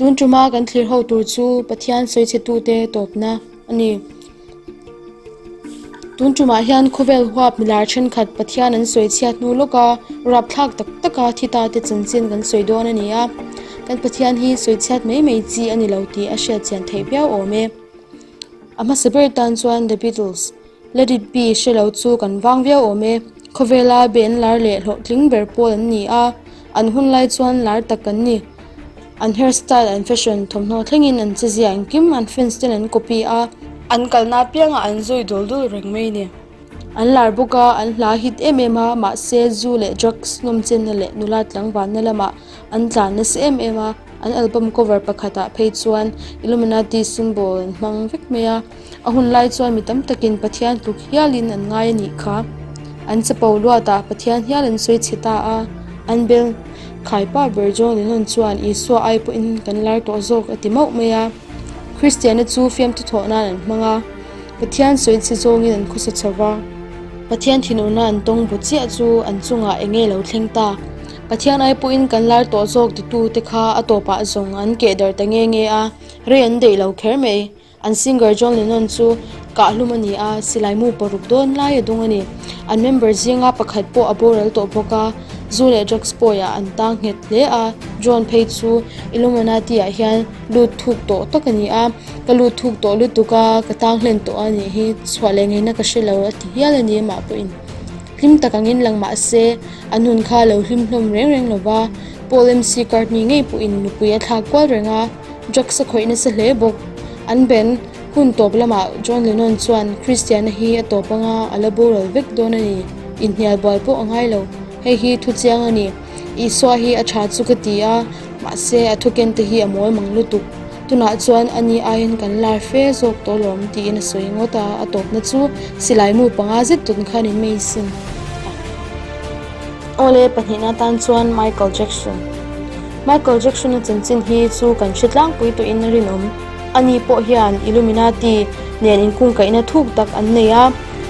Tun tuma kan thlir ho tur chu Pathian sawichhetute tawpna a ni. Tun tumah hian khawvel huap milar thenkhat Pathian an sawi chhiat hnu lawka rapthlak tak taka thi ta te chanchin kan sawi dawn a ni a. Kan Pathian hi sawi chhiat mai mai chi a ni lo tih a hriat chian theih viau awm e. A hmasa ber tan chuan The Beatles, Let It Be hre lo chu kan vang viau awm e. Khawvela ben lar leh hlawhtling ber pawl an ni a, an hun lai chuan lar tak an ni. An hair style, an fashion, thawmhnaw thlengin an che zia engkim an fans ten an copy a. An kalna apiangah an zui dul dul reng mai a ni. An lar bawk a, an hla hit em em a, mahse zu leh drugs nawmchenna leh nula tlangvanna lamah an tlan nasa em em a, an album cover pakhatah phei chuan Illuminati symbol an hmang vek mai a. A hun lai chuan mi tam takin Pathian tluk hialin an ngai a nih kha. An chapo luatah Pathian hial an sawi chhe ta a, an bel khaipa ber John Lennon chuan Isua ai pawhin kan lar tawh zawk a ti mauh mai a. Kristiana chu fiamthu thawh nan an hmang a, Pathian sawi chhe zawngin an khawsa chho va. Pathian thinurna an tawng bu chiah chu an chungah eng nge lo thleng ta? Pathian ai pawhin kan lar tawh zawk titute kha a tawpah zawng an keh darh ta nge nge a, rei an deih lo kher mai. An singer John Lennon chu kahhlum a ni a, silai mu paruk dawn lai a dung a ni. An member zinga pakhat pawh a boral tawh bawk a, zu leh drugs pawiah an tang nghet hle a, John phei chu Illuminati ah hian lut thuk tawh tak a ni a, ka lut thuk tawh lutuk a, ka tang hlen tawh a nih hi, chhuah leh ngeina ka hre lo a ti hial a ni amah pawhin. Hlim tak angin lang mah se, an hun kha lo hlim hlawm reng reng lo va, Paul MC Cartney ngei pawhin nupui a thlak kual reng a, Drugs a khawih nasa hle bawk. An ben hun tawp lamah John Lennon chuan Kristiana hi a tawp anga a la boral vek dawn a ni. Inhnial bual pawh a ngai lo. Hei hi thu chiang a ni. Isua hi a tha chu ka ti a, mahse a thuken te hi a mawl mang lutuk. Tunah chuan ani aiin kan lar fe zawk tawh lawm tiin a sawi ngawt a, a tawpna chu silaimu panga zet tun khan in mei sin. Awle pahnihna tan chuan Michael Jackson. Michael Jackson-a chanchin hi chu kan hre tlangpui tawhin a rinawm. Ani pawh hian Illuminati nen inkungkaihna thuk tak an nei a,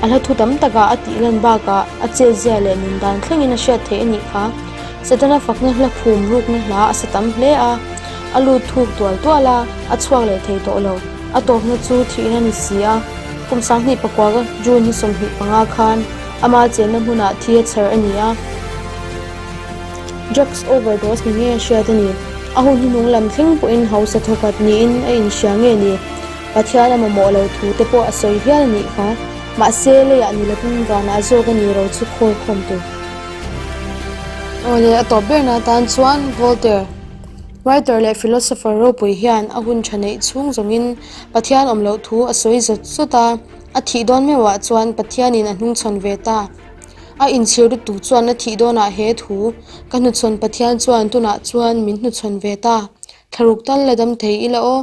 a hla thu tam takah a tih lan bakah a chetzia leh nun dan thlengin a hriat theih a nih kha. Setana fakna hla phum rukna hla a sa tam hle a, a lut thuk tual tual a, a chhuak leh thei tawh lo. A tawpna chu thihna ni si a, kum 2009 June ni 25 khan Ama chenna hmunah thi a chher a ni a, drugs overdose ni nge a hriat a ni. A hun hnuhnung lam thleng pawhin hausa thawkhat niin a inhria nge ni? Pathian a mamawh lo thu te pawh a sawi hial a nih kha. Mahse, leiah ni lovin vanah zawk a ni ro chu khawl khawm tur. Awle, a tawp berna atan chuan Voltaire, writer leh philosopher ropui hian a hun tha neih chhung zawngin Pathian awm loh thu a sawi zawt zawt a. A thih dawn meuhah chuan Pathianin a hnungchhawn ve ta. A inchhir lutuk chuan a thih dawnah he thu, Ka hnuchhawn Pathian chuan tunah chuan min hnuchhawn ve ta. Thlaruk tal la dam thei ila aw.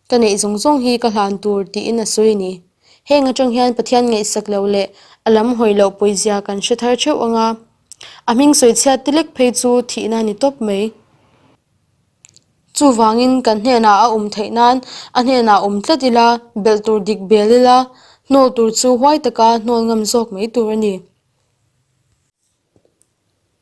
Ka neih zawng zawng hi ka hlan tur tiin a sawi ni. Heng atang hian Pathian ngaihsak loh leh a lam hawi loh pawizia kan hre thar theuh ang a. A hming sawichhiat ti lek phei chu thihna a ni tawp mai. Chuvangin kan hnenah a awm theih nan a hnenah awm tlat ila, belh tur dik bel ila, hnawl tur chu huai taka hnawl ngam zawk mai tur a ni.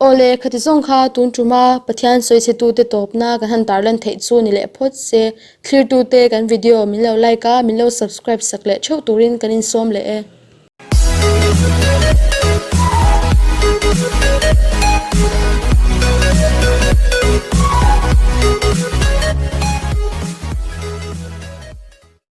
Awle, khati zawng kha tun tuma Pathian sawichhetute tawpna kan han tarlan theih chu ni leh phawt se, thlirtute kan video min lo like a, min lo subscribe sak leh theuh turin kan insawm leh e.